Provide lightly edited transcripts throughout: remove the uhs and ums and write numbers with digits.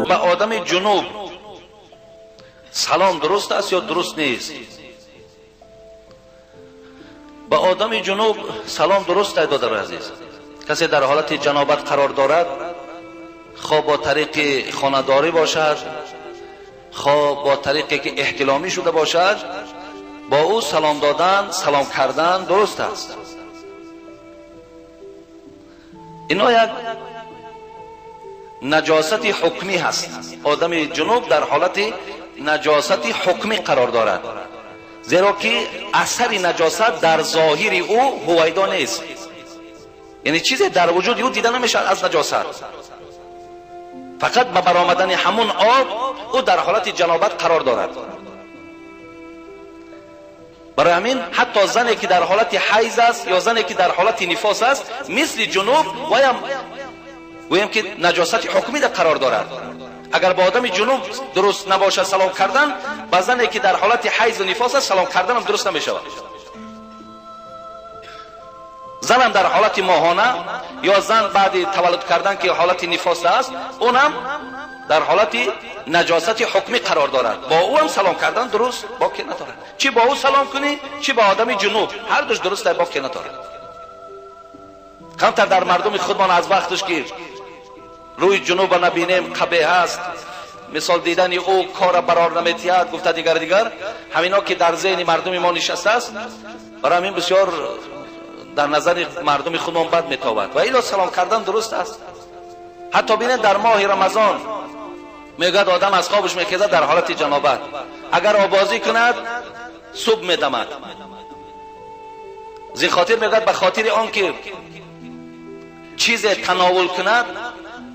Ба одами ҷунуб салом дуруст аст ё дуруст нест? Ба одами ҷунуб салом дуруст аст, додари азиз. Касе дар ҳолати ҷанобат қарор дорад, хоҳ бо тариқи хонадорӣ бошад, хоҳ бо тариқе ки эҳтиломӣ шуда бошад, бо ӯ салом додан, салом кардан дуруст аст. Ино як наҷосати ҳукмӣ ҳаст. Одами ҷунуб дар ҳолати наҷосати ҳукмӣ қарор дорад, зеро ки асари наҷосат дар зоҳири ӯ ҳувайдо нест, яъне чизе дар вуҷуди ӯ дида намешавад аз наҷосат. Фақат ба баромадани ҳамун об ӯ дар ҳолати ҷанобат қарор дорад. Барои ҳамин ҳатто зане ки дар ҳолати ҳайз аст ё зане ки дар ҳолати нифос аст, мисли ҷунуб ваям гӯем ки наҷосати ҳукмӣ қарор дорад. Агар ба одами ҷунуб дуруст набошад салом кардан, ба зане ки дар ҳолати ҳайзу нифос аст салом карданам дуруст намешавад. Занам дар ҳолати моҳона ё зан баъди таваллуд кардан ки ҳолати нифос аст, унам дар ҳолати наҷосати ҳукмӣ қарор дорад. Бо ӯ ҳам салом кардан дуруст боке надорад. Чӣ бо ӯ салом кунӣ, чӣ ба одами ҷунуб, ҳар душ дуруст боке надорад. Камтар дар мардуми худмон аз вақташ ки рӯи ҷунуба набинем қабеҳ аст, мисол дидани ӯ кора барор наметиҳад, гуфта дигар дигар, ҳамино ки дар зеҳни мардуми мо нишастааст, барои ҳамин бисёр дар назари мардуми худмон бад метобад. Ва ило салом кардан дуруст аст. Ҳатто бинед дар моҳи Рамазон мегӯяд одам аз хобаш мехезад дар ҳолати ҷанобат, агар обозӣ кунад субҳ медамад. Аз ин хотир мегӯяд ба хотири он ки чизе тановул кунад,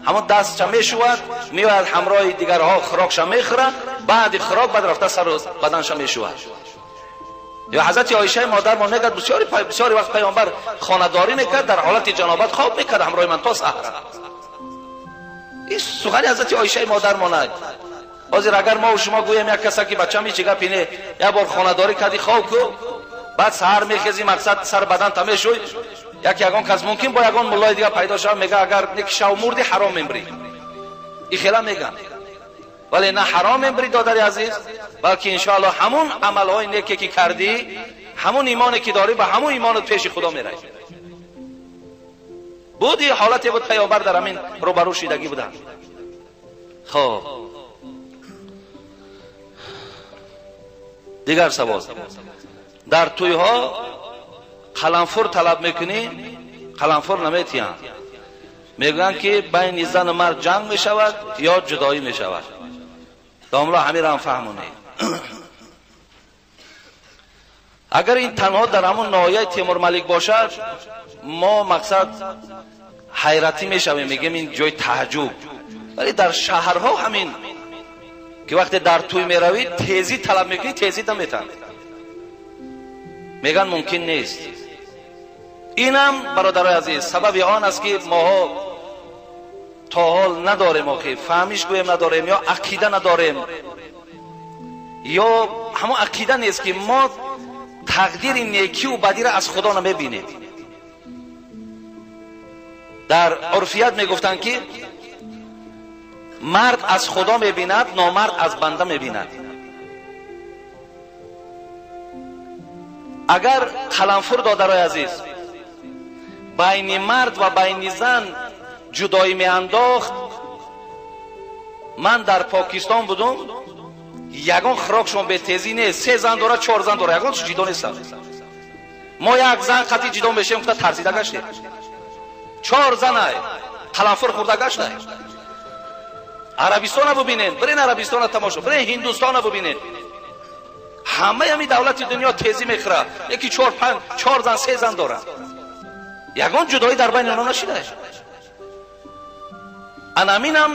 ҳамон дастша мешӯвад, меояд ҳамроҳи дигарҳо хӯрокша мехӯрад, баъди хӯрок баъд рафта сару баданша мешӯвад. Ё ҳазрати Оишаи модармон мегӯяд бисёри вақт паёмбар хонадорӣ мекард, дар ҳолати ҷанобат хоб мекард ҳамроҳи ман то саҳар. Ин сухани ҳазрати Оишаи модармон аст. Ҳозир агар мо шумо гӯем як каса ки бачам ҳеҷ гапи не, як бор хонадорӣ кардӣ хоб ку, баъд саҳар мехезӣ, мақсад сар баданта мешӯй, як ягон кас мумкин бо ягон муллои дигар пайдо шавад, мега агар неки шав мурдӣ ҳаром мембрӣ. И хела меган. Вале на ҳаром мембрӣ, додари азиз, балки иншоаллоҳ ҳамун амалҳои неке ки кардӣ, ҳамун имоне ки дорӣ, ба ҳамун имонат пеши Худо меравӣ. Буд и ҳолате буд, паёмбар дар ҳамин рӯбарӯ шидагӣ буданд. Хоб, дигар савол. Дар тӯйҳо қаламфур талаб мекунӣ, қаламфур наметиҳанд. Мегӯянд ки байни зану мард ҷанг мешавад ё ҷудоӣ мешавад. Домла ҳаминро ҳам фаҳмонед. Агар ин танҳо дар ҳамон ноҳияи Темурмалик бошад, мо мақсад ҳайратӣ мешавем, мегӯем ин ҷои таъҷуб. Вале дар шаҳрҳо ҳамин ки вақте дар тӯй меравӣ тезӣ талаб мекунӣ, тезӣ наметаҳанд. Мегӯянд мумкин нест. Инам бародарои азиз сабаби он аст ки моҳо то ҳол надорем, охи фаҳмиш гӯем надорем, ё ақида надорем, ё ҳамон ақида нест ки мо тақдири некиву бадиро аз Худо намебинем. Дар урфият мегуфтанд ки мард аз Худо мебинад, номард аз банда мебинад. Агар қаламфур, додарои азиз, байни мард ва байни зан ҷудоӣ меандохт, ман дар Покистон будум, ягон хӯрокшон бетезӣ нест, се зан дорад, чор зан дорад, ягон ҷидо нестанд. Мо як зан қатъи ҷидо мешавем, гуфта тарсида гаштем. Чор занай қаламфур хӯрда гаштай. Арабистона бубинед, бирен Арабистона тамошо, бирен Ҳиндустона бубинед. Ҳамаи ҳамин давлати дунё тезӣ мехӯрад, яки чор панҷ, чор зан, се зан дорад. Ягон ҷудоӣ дар байни онҳо нашида. Анаминам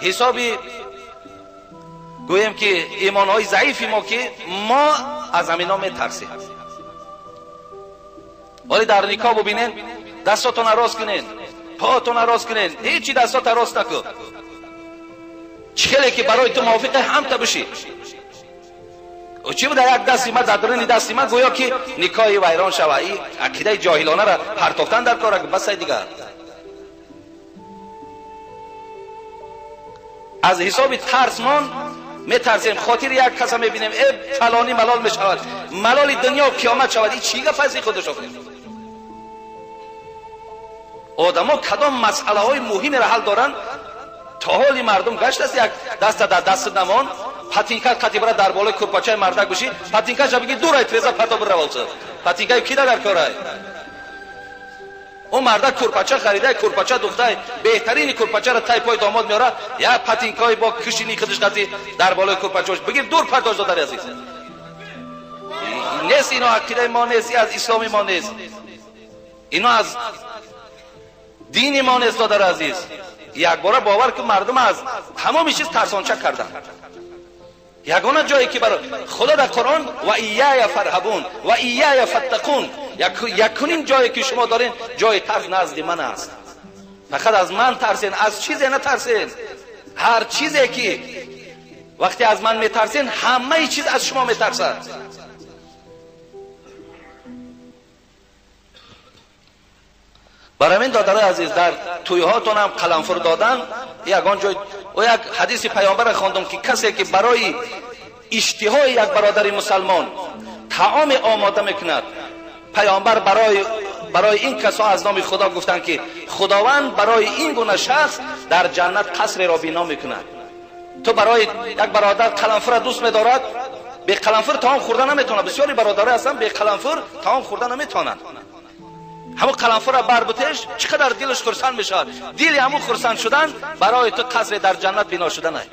ҳисоби гӯем ки имонҳои заифи мо ки мо аз ҳамино метарсем. Вале дар никоҳ бубинед, дастотонро рост кунед, поотонро рост кунед, ҳечи дастотро рост накун. Чӣ хеле ки барои ту мувофиқе ҳамта бишӣ. Чӣ буда як дасти ма дар даруни дасти ма, гӯё ки никоҳи вайрон шава. Ин ақидаи ҷоҳилонаро партофтан дар кор, басай дигар. از حساب ترسمان میترسیم، خاطر یک کس میبینیم ای فلانی ملال میشود، ملال دنیا و قیامت شود. این چی گپ است خودش؟ آدما کدام مسئله های مهمی را حل دارن؟ تا حال مردم گشت است یک دست در دست نمان پتینکا قطی برا در بالای کرپاچه مردک بشی، پتینکا شب بگی دور ای ترزا پتا بر روالسه پتینکا کی در کارای اون مردک کرپاچه خریده، کرپاچه دوخته، بهترین کرپاچه را تای پای داماد میاره، یا پتینکای با کشینی خودش قطی در بالای کرپاچه بگیر دور پرداز دادر عزیز. نیست اینا عقیده ما نیست، از اسلام ما نیست، اینا از دین ما نیست دادر عزیز. یک باره باور که مردم از تمام چیز ترسانچه کردن. یگانه جایی که برای خدا در قرآن و ایای فرهبون و ایای فتقون، یکنیم جایی که شما دارین جای ترس نزد من است. فقط از من ترسین، از چیزی نترسین. هر چیزی که وقتی از من میترسین همه چیز از شما میترسد. برای من دادرای عزیز در تویهاتون هم قلمفر دادن یگان جای و یک حدیث پیامبر خواندم که کسی که برای اشتهای یک برادر مسلمان طعام آماده میکند، پیامبر برای این کسا از نام خدا گفتند که خداوند برای این گونه شخص در جنت قصر را بنا میکند. تو برای یک برادر قلمفر دوست میدارد، به قلمفر طعام خورده نمیتونه. بسیاری برادرای هستن به قلمفر طعام خورده نمیتونن. همون قلمفر را بر بتش چقدر دلش خرسند میشود. دل همون خرسند شدن برای تو قصر در جنت بنا شدن است.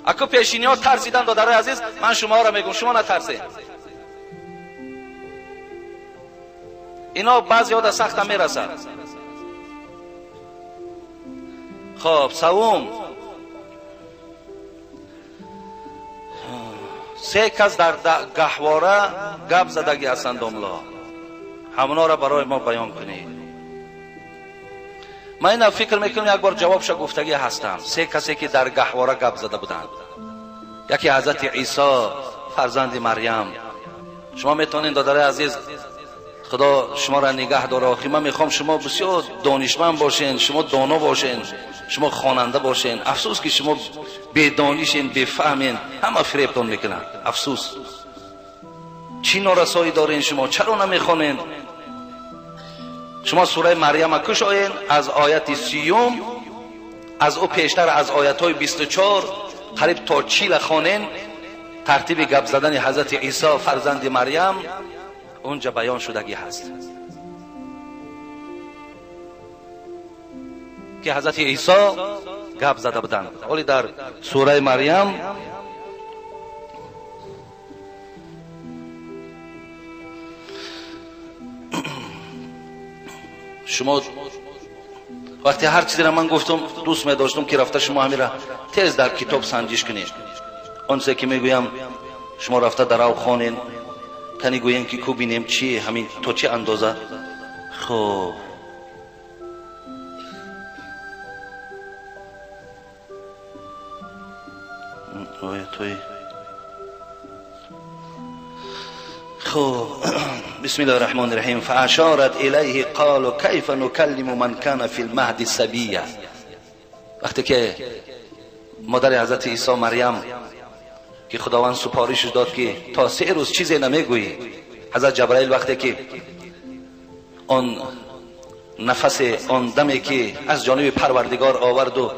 اکو پیشینی ها ترسیدن دادرای عزیز، من شما را میگم شما نترسید. اینا بعضی ها در سخت هم میرسند. خب سوم، سه کس در گهواره گپ زدگی هستند املا، همونا را برای ما بیان کنید. من اینا فکر میکنم یک بار جوابش گفتگی هستم. سه کسی که در گهواره گپ زده بودند، یکی حضرت عیسی فرزند مریم. شما میتونین دادرای عزیز، خدا شما را نگه داره. آخی من میخوام شما بسیار دانشمند باشین، شما دانا باشین، شما خواننده باشین. افسوس که شما بیدانشین، بیفهمین، همه فریبتون میکنن. افسوس چی نارسایی دارین شما، چرا نمیخوانین؟ شما سوره مریم کشاین از آیت 30، از او پیشتر از آیت های 24 قریب تا 40 خوانین. ترتیب گپ زدن حضرت عیسی فرزند مریم اونجا بیان شدگی هست که حضرت عیسی گپ زده بودند. ولی در سوره مریم شما وقتی هر چیزی را من گفتم دوست می داشتم که رفته شما همین را تیز در کتاب سنجش کنید. آنچه که میگویم شما رفته در او خوانین، تنی گوییم که کو بینیم چی همین تا چه اندازه. خب آیت‌های خب بسم الله الرحمن الرحیم. فاشارت الیه قالوا کیف نکلم من کان فی المهد صبیا. وقتی که مادر حضرت عیسی مریم که خداوند سپارش داد که تا 3 روز چیزی نمیگویی، حضرت جبرائیل وقتی که آن نفس آن دمی که از جانب پروردگار آورد و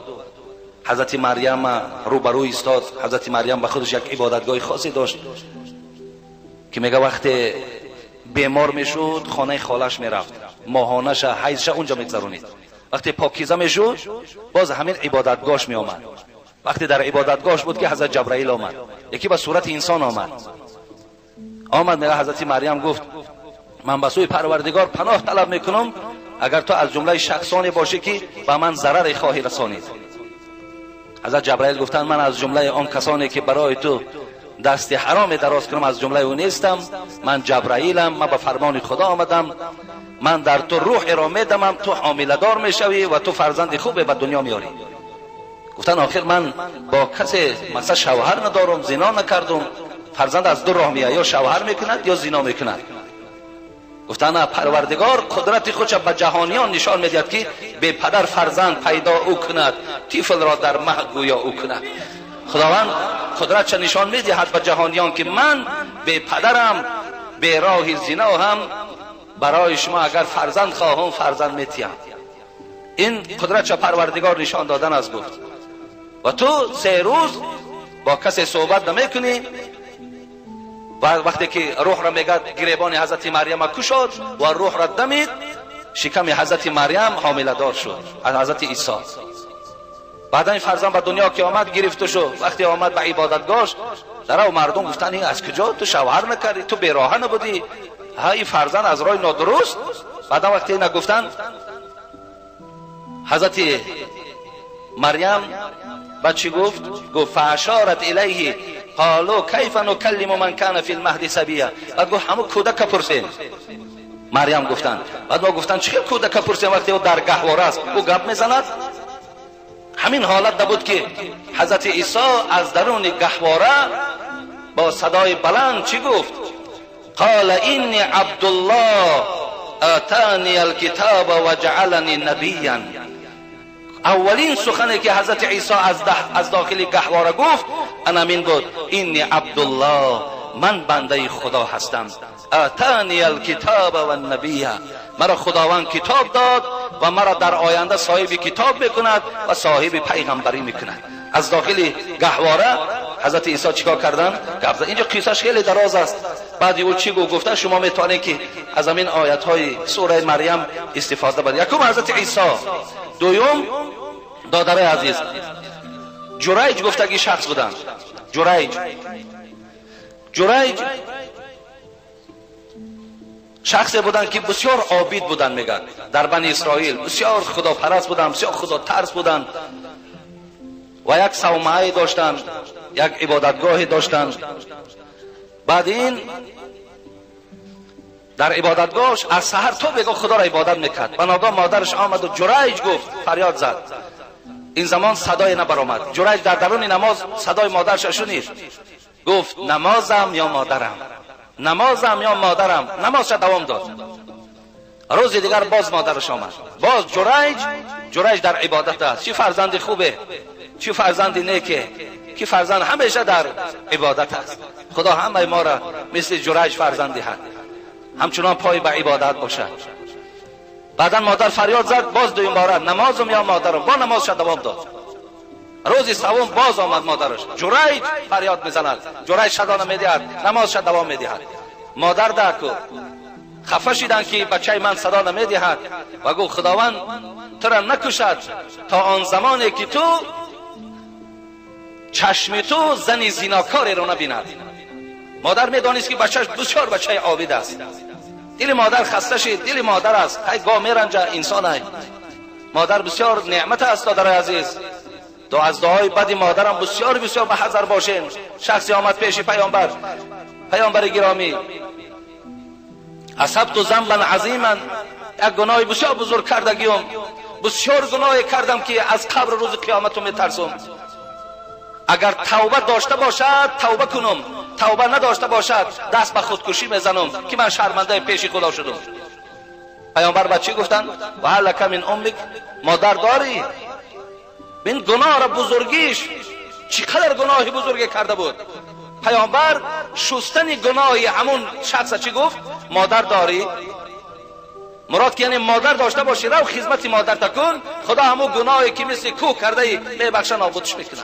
حضرت مریم روبروی ایستاد، حضرت مریم به خودش یک عبادتگاه خاصی داشت که میگه وقتی بیمار میشد خانه خالش میرفت، ماهانش حیضش اونجا میگذرونید. وقتی پاکیزه میشد باز همین عبادتگاهش میآمد. وقتی در عبادتگاهش بود که حضرت جبرائیل آمد، یکی به صورت انسان آمد. میگه حضرت مریم گفت من به سوی پروردگار پناه طلب میکنم اگر تو از جمله شخصانی باشی که به من ضرر خواهی رسانید. حضرت جبرائیل گفتند من از جمله آن کسانی که برای تو دست حرام دراز کنم از جمله او نیستم، من جبرائیلم، من به فرمان خدا آمدم، من در تو روح را میدمم، تو حامله دار میشوی و تو فرزند خوبی به دنیا میاری. گفتن آخر من با کسی مثلا شوهر ندارم، زنا نکردم، فرزند از دو راه میاد، یا شوهر میکند یا زنا میکند. Гуфтан Парвардигор қудрати худша ба ҷаҳониён нишон медиҳад, ки бепадар фарзанд пайдо ӯ кунад, тифлро дар маҳд гӯё ӯ кунад. Худованд қудратша нишон медиҳад ба ҷаҳониён, ки ман бепадарам, бероҳи зино ҳам барои шумо агар фарзанд хоҳам фарзанд метиҳам. Ин қудратша Парвардигор нишон додан аз гуфт. Ва ту 3 рӯз бо касе суҳбат намекунӣ. Ва вақте ки рӯҳро мегӯяд гиребони ҳазрати Марьяма кушод ва рӯҳро дамид, шиками ҳазрати Марьям ҳомиладор шуд аз ҳазрати Исо. Баъдан фарзанд ба дунё ки омад гирифта шуд. Вақте омад ба ибодатгоҳ, дарав мардум гуфтанд ин аз куҷо? Ту шавҳар накардӣ, ту бероҳа набудӣ, ҳа ин фарзанд аз роҳи нодуруст. Баъдан вақте ина гуфтанд, ҳазрати Марьям ба чӣ гуфт? Гуфт фаашорат илайҳи قالوا كيف نكلم من كان في المهد صبيا. بعد گفت همون کودک پرسیم. مریم گفتند. بعد ما گفتند چه کودک پرسیم وقتی او در گهواره است او گپ میزند؟ همین حالت نبود که حضرت عیسی از درون گهواره با صدای بلند چی گفت؟ قال اینی عبدالله آتانی الکتاب و جعلنی نبیا. اولین سخنی که حضرت عیسی از داخل گهواره گفت انامین بود: اینی عبدالله، من بنده خدا هستم، آتانی الکتاب و النبیه، مرا خداوند کتاب داد و مرا در آینده صاحب کتاب میکند و صاحب پیغمبری میکند. از داخل گهواره حضرت عیسی چیکار کردن؟ گفت. اینجا قصهش خیلی دراز است. بعد او چی گفت؟ شما میتونید که از همین آیت های سوره مریم استفاده برید. یکم حضرت عیسی، دوم دادرای عزیز جریج گفتگی شخص بودن. جریج شخصی بودن که بسیار عابد بودن، میگن در بنی اسرائیل بسیار خداپرست بودن، بسیار خدا ترس بودن و یک صومعه داشتن، یک عبادتگاهی داشتن. بعد این در عبادتگاهش از سحر تا بگاه خدا را عبادت میکرد. بناگاه مادرش آمد و جریج گفت، فریاد زد. این زمان صدای نبرآمد. جریج در درون نماز صدای مادرش شنید، گفت نمازم یا مادرم، نمازم یا مادرم. نمازش دوام داد. روز دیگر باز مادرش آمد، باز جریج در عبادت است. چی فرزند خوبه، چی فرزند نیکه، که فرزند همیشه در عبادت است. خدا همه ما را مثل جریج فرزند دهد، همچنان پای به عبادت باشد. بعدا مادر فریاد زد باز دویم باره نمازم یا مادرم، با نمازش دوام داد. روز سوم باز آمد مادرش، جریج فریاد میزند، جریج صدا نمیدهد، نمازش دوام میدهد. مادر دکو خفه شدن که بچه من صدا نمیدهد و گفت خداوند تو را نکشد تا آن زمانی که تو چشم تو زن زیناکاری را نبیند. مادر میدانست که بچهش بسیار بچه عابد است. دل مادر خسته شد، دل مادر است، هی گاه میرنجه انسان های. مادر بسیار نعمت است دادر عزیز. دو از دعای بد مادرم بسیار بسیار به حذر باشین. شخصی آمد پیش پیامبر، پیامبر گرامی، اصبت ذنبا عظیما، یک گناه بسیار بزرگ کردگیم، بسیار گناه کردم که از قبر روز قیامت میترسم. اگر توبه داشته باشد توبه کنم، توبه نداشته باشد دست به خودکشی میزنم که من شرمنده پیش خدا شدم. پیامبر به چی گفتن؟ و هل لک من امک، مادر داری؟ این گناه را بزرگیش چقدر گناه بزرگی کرده بود. پیامبر شستن گناه همون شخص چی گفت؟ مادر داری؟ مراد که یعنی مادر داشته باشی، رو خدمت مادر تکن، خدا همون گناهی که مثل کوه کرده ای میبخشه، نابودش میکنه.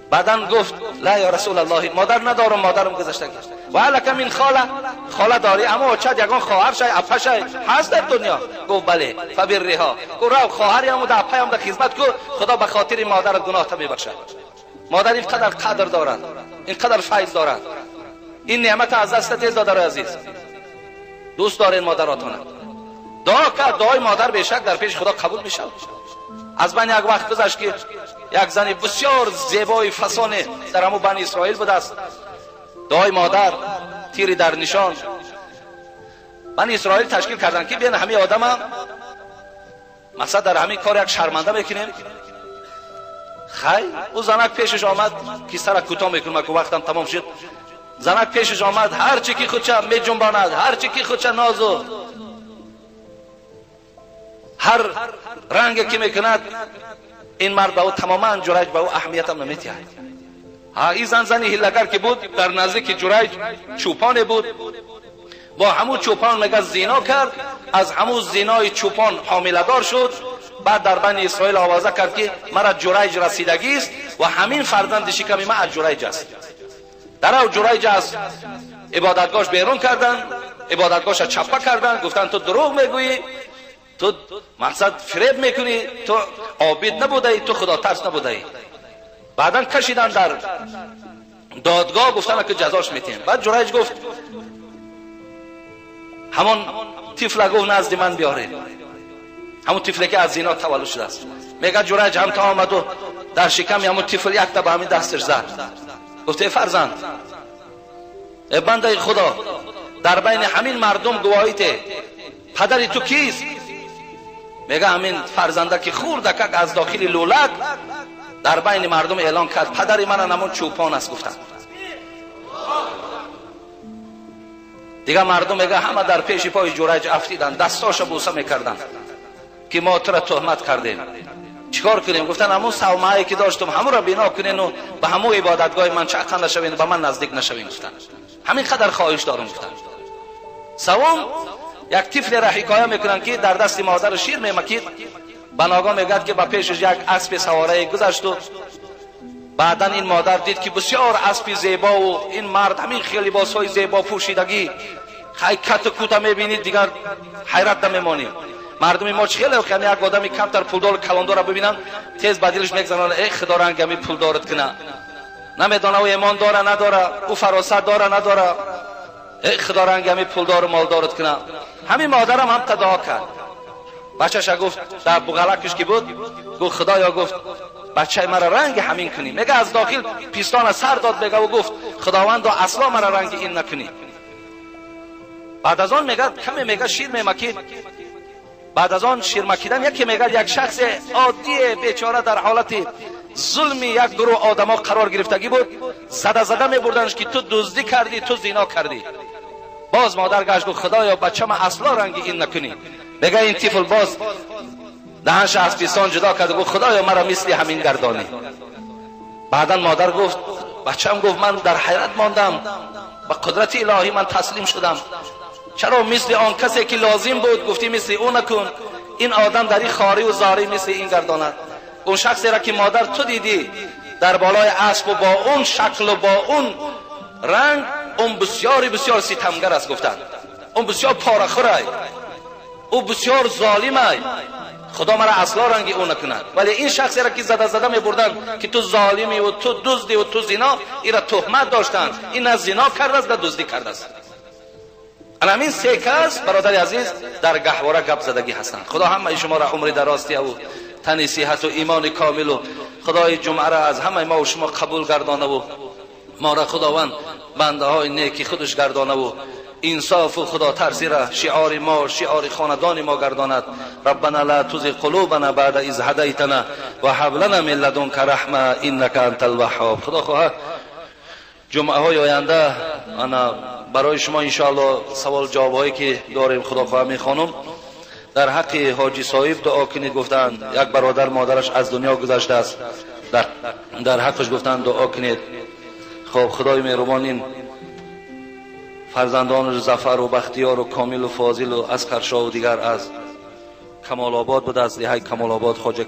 بعدا گفت لا یا رسول الله، مادر ندارم، مادرم گذشته. و هلک من خاله، خاله داری؟ اما چد یگان خواهر شای اپه شای هست در دنیا؟ گفت بله. فبرها، گفت رو خواهری هم در اپه هم در خدمت کو، خدا به خاطر مادرت گناه تا میبخشه. مادر اینقدر قدر دارد، اینقدر فیض دارد. این نعمت از دست تیز دادر عزیز. دوست دارین مادراتونه. دعا کرد، دعای مادر بیشک در پیش خدا قبول میشد. از من یک وقت گذشت که یک زن بسیار زیبای فسانه در همون بنی اسرائیل بود است. دعای مادر تیری در نشان. بنی اسرائیل تشکیل کردن که بیان همه آدم هم مثلا در همین کار یک شرمنده میکنیم. خیر او زنک پیشش آمد که سر کوتاه میکنم که وقتم تمام شد. زنک پیشش آمد، هر چی که خودش میجنباند، هر چی که خودش نازو هر رنگ که میکند، این مرد به او تماما جریج به او اهمیت هم نمیتید. ها این زن زنی هیلگر که بود، در نزدیک جریج چوپان بود، با همون چوپان میگه زینا کرد، از همون زینای چوپان حامله دار شد. بعد در بین اسرائیل آوازه کرد که مرا جریج رسیدگی است و همین فرزند شکمی من از جریج است. در او جریج از عبادتگاهش بیرون کردن، عبادتگاهش چپه کردن، گفتن تو دروغ میگویی، تو مقصد فریب میکنی، تو عابد نبودی، تو خدا ترس نبودی. بعدا کشیدن در دادگاه، گفتن که جزاش میتیم. بعد جریج گفت همون طفل گفت نزد من بیارید، همون طفلی که از زینا تولد شده است. میگه جریج هم تا آمد و در شکم همون طفل یک تا به همین دستش زد، گفت ای فرزند، ای بنده خدا، در بین همین مردم گواهی ته، پدر تو کیست؟ میگه همین فرزنده که خوردکک از داخل لولک در بین مردم اعلان کرد پدر من همون چوپان است. گفتن دیگه مردم میگه همه در پیش پای جریج افتیدن، دستاشو بوسه میکردن که ما تو را تهمت کردیم، چیکار کنیم؟ گفتن همون صومعه که داشتم همون را بنا کنین و به همون عبادتگاه من چقدر نشوین، به من نزدیک نشوین. گفتن همین قدر خواهش دارم. گفتن سوم یک طفل را حکایه میکنن که در دست مادر شیر میمکید، بناگاه میگد که به پیشش یک اسب سواره گذشت و بعدا این مادر دید که بسیار اسب زیبا و این مرد همین خیلی لباسهای زیبا پوشیدگی، خیلی کت و کوته میبینید دیگر حیرت نمیمانی. مردم ما چه خیلی که یک آدمی کمتر پولدار کلوندار را ببینن تیز به دلش میگذرن ای خدا رنگ همی پولدارت کنه، نمیدانه او ایمان داره نداره، او فراست داره نداره، ای خدا رنگ همی پولدار و مالدارت کنه. همین مادرم هم تدعا کرد، بچه‌ش گفت در بغلکش که بود، گفت خدایا، گفت بچه مرا رنگ همین کنی. میگه از داخل پیستان سر داد، میگه و گفت خداوند اصلا مرا رنگ این نکنی. بعد از آن میگه کمی میگه شیر میمکید، بعد از آن شیر مکیدن یکی میگه یک شخص عادی بیچاره در حالت ظلمی یک گروه آدما قرار گرفتگی بود، زده زده میبردنش که تو دزدی کردی، تو زینا کردی. باز مادر گشت گفت خدایا بچه من اصلا رنگ این نکنی. میگه این طفل باز دهنش از پیستان جدا کرد و گفت خدایا مرا مثل همین گردانی. بعدا مادر گفت بچه‌م گفت من در حیرت ماندم، به قدرت الهی من تسلیم شدم، چرا مثل آن کسی که لازم بود گفتی مثل او نکن، این آدم در این خاری و زاری مثل این گرداند. اون شخصی را که مادر تو دیدی در بالای اسب و با اون شکل و با اون رنگ، اون بسیاری بسیار ستمگر است. گفتن اون بسیار پاره‌خور، او بسیار ظالم، خدا مرا اصلا رنگی او نکند. ولی این شخصی را که زده زده میبردن که تو ظالمی و تو دزدی و تو زنا، این را تهمت داشتن، این نه زنا کرده است نه دزدی کرده است. همین سه کس برادر عزیز در گهواره گپ زدگی هستند. خدا همه شما را عمر درازی و تن صحت و ایمان کامل و خدای جمعه را از همه ما و شما قبول گردانه و ما را خداوند بنده های نیکی خودش گردانه و انصاف و خدا ترسی را شعار ما، شعار خاندان ما گرداند. ربنا لا تزغ قلوبنا بعد إذ هديتنا وهب لنا من لدنك رحمة إنك أنت الوهاب. خدا خواهد جمعه های آینده انا برای شما انشاءالله سوال جواب هایی که داریم خدا خواهد میخوانم. در حق حاجی صاحب دعا کنید، گفتند یک برادر مادرش از دنیا گذشته است، در حقش گفتند دعا کنید. خب خدای مهربان این فرزندان ظفر و بختیار و کامل و فاضل و اصغر شاه و دیگر از کمال آباد بود، از دهه کمال آباد خواجگی.